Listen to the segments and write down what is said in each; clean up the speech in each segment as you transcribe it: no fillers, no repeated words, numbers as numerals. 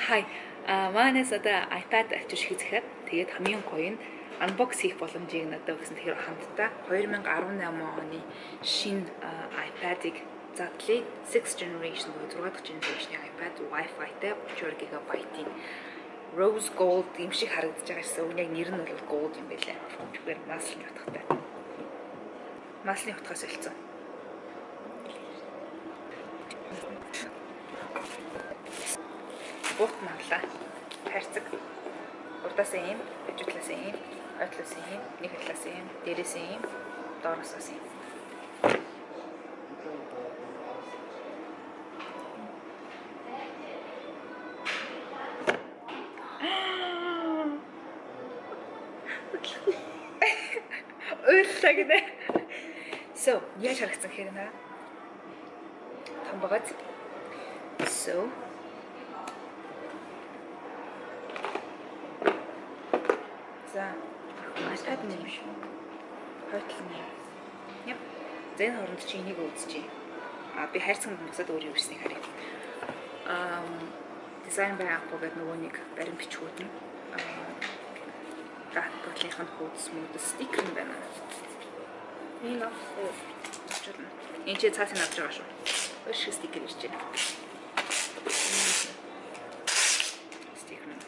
Хай. Манайс одоо iPad авчир шиг зэхэд тэгээд хамгийн гоё нь unbox хийх боломжийг надад өгсөн. Тэгэхээр хамтдаа 2018 оны шинэ iPad-ыг задлаа. 6th generation буюу 6 дахь generation-ы iPad Wi-Fi-тай 32 GB-ийн rose gold юм шиг харагдаж байгаа шээ. Үгүй яг нэр нь бол gold юм байлаа. Тэгэхээр маслын утгатай. Маслын утгаас олцсон. Буут манлаа. Хайрцаг. Урдаасаа ийм, хажуу талаасаа ийм, ой талаасаа ийм, нэг талаасаа ийм, дээрээсээ ийм, доороосоос ийм. Уйллаа гинэ. So, яаж харагдсан хэрэг наа? Том багаз. So, за, iPad нь юм шүү. Хойтол нь юм. Яп. За энэ хооронд чи энийг үзчихье. А би хайрцаг бусад өөр юу ирснийг харъя. Design by Apple гэдэг нөгөө нэг барин бичгүүд нь Apple-ийн хуудас муудас стикер нь байна. Энэ авах. Энэ чи цаасыг авч байгаа шүү. Өөр шиг стикер ирж байна. Стикер нь.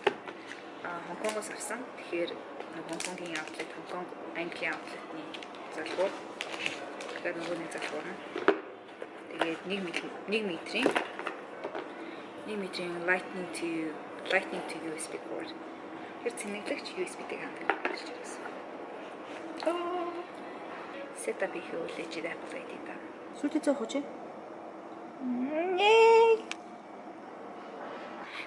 Хонконгоос авсан. Тэгэхээр Хонконгийн outlet, Хонконг, Английн outlet-ны залгуур. Тэгэхээр нөгөө нэг залгуур нь. Тэгээд 1 метрийн 1 метрийн Lightning to USB cord. Тэр цэнэглэгч USB-тэй хандаг гэж ирсэн. Setup хийх үлээж Apple ID-та. Сүлдээ зөөх үү чи?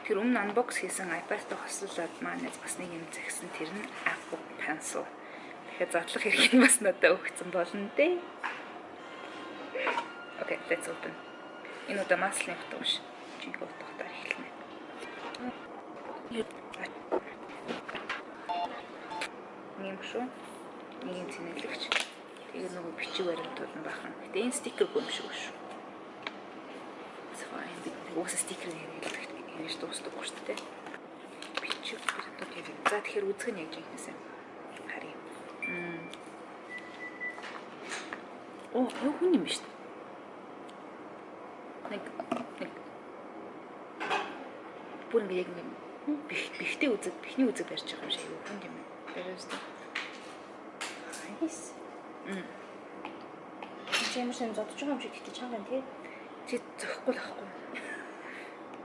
Тэр өмнө unbox хийсэн iPad-тай хослуулаад манай бас нэг юм зэгсэн, тэр нь Apple Pencil. Тэгэхээр задлах хэрэг нь бас надад өгсөн болно дээ. Okay, let's open. Энэ удаа маслын утга биш. Жинхэнэ утгатаар эхэлнэ. Нэг юм шүү. Нэг юм цэнэглэгч. Тэгээ нөгөө бичиг баримтууд нь бахан. Гэтэ энэ стикергүй юм шиг шүү. It's fine. Би угаасаа стикерийг хэрэглэдэг хэрэгж дуустдаггүй шүү дээ. Бичиг баримтууд хэрэг. За тэгэхээр үзэх нь яг жинхнээсээ харъя. Оо, юу хүн юм биш үү? Нэг бүр ингэ яг ингэ бихтэй үзэг, бихний үзэг барьж байгаа юм шиг юу хүн юм. Бариус та. Nice. Чи ямар сайн зодож байгаа юм шиг гэхдээ чанга юм тий. Чи зөхгүй л ахгүй.